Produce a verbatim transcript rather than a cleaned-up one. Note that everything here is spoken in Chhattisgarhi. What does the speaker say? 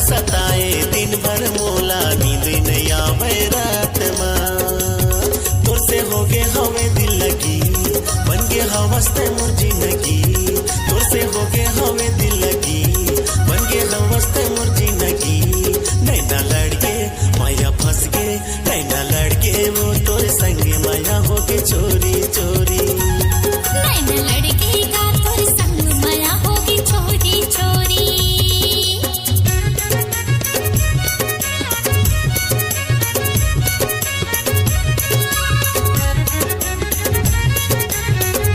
सताए दिन भर मोला, नींद नइ आवे रात मा। तोर से होगे हवे दिल लगी, बन गे हवस ते मोर जिंदगी।